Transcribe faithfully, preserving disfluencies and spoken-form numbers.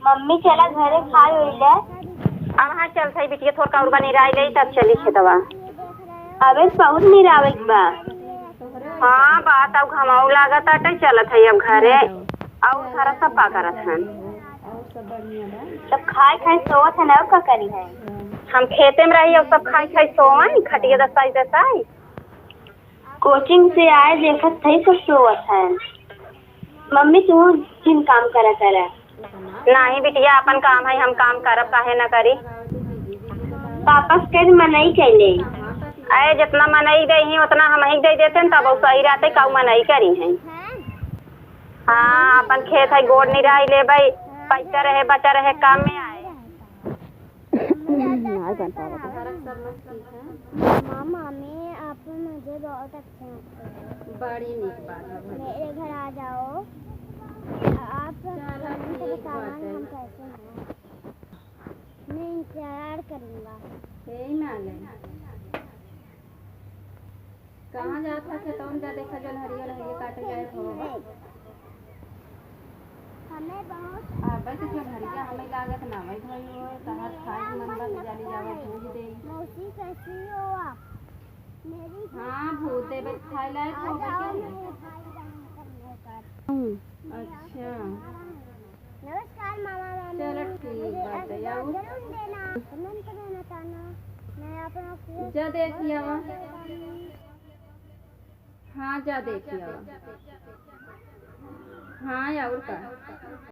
मम्मी, चला घरे खाए होई ले। अब हाँ चलत हई बिटिया, थोड़का और बा निराई ले, तब चली खेतवा। अबे बहुत निरावे के बा। हाँ, बात अब घमाऊ लागत आटे, चलत हई अब घरे। और सारा सब का करत हन? सब खाए खाए सोवत हन, और का करी है? हम खेते में रही, और सब खाए खाए सोवन, खटिया दसाई दसाई। कोचिंग से आए देखत हई सब सोवत हैं। मम्मी, तू जिन काम करा करा। नाही बिटिया, अपन काम है, हम काम करब, काहे न करी? पापा से कह मनई कैले। अरे, जितना मनई दे ही, उतना हम ही दे देते हैं, तब वो सही रहते, काऊ मनई करी है। हाँ, अपन खेत है, गोड़ निराई लेबै, पैसा रहे, बचा रहे, काम में आए। नहीं बन पावत है। मामा, मामी, आप मुझे बहुत अच्छे लगते हैं। बड़ी नीक बात है। मेरे घर आ जाओ। आप चल, हमको ठीक बताना बात है। हम कैसे हैं। मैं इंतजार करूँगा। यही में आ गए। कहाँ जात है खेतवा में, जा देखा, जौन हरियर हरियर काटे जाए हो। हमें बहुत आबे तो जौन हरिया हमें लागत ना, वही धोई हो, तहार खाए के मन बा, तो जानी जावे, भूज दे। मौसी, कैसी हो आप? मेरी हाँ, भूज दे, बस खाए लायक हो गए क्या? मेरे भाई बहन का मौका। अच्छा। नमस्कार मामा, मामी। चलो, ठीक बात है, आओ। जरूर देना, कमेंट करना, ताना। मैं अपना जा देखिए, आवा। हाँ, जा देखिए, आवा। हाँ, और का?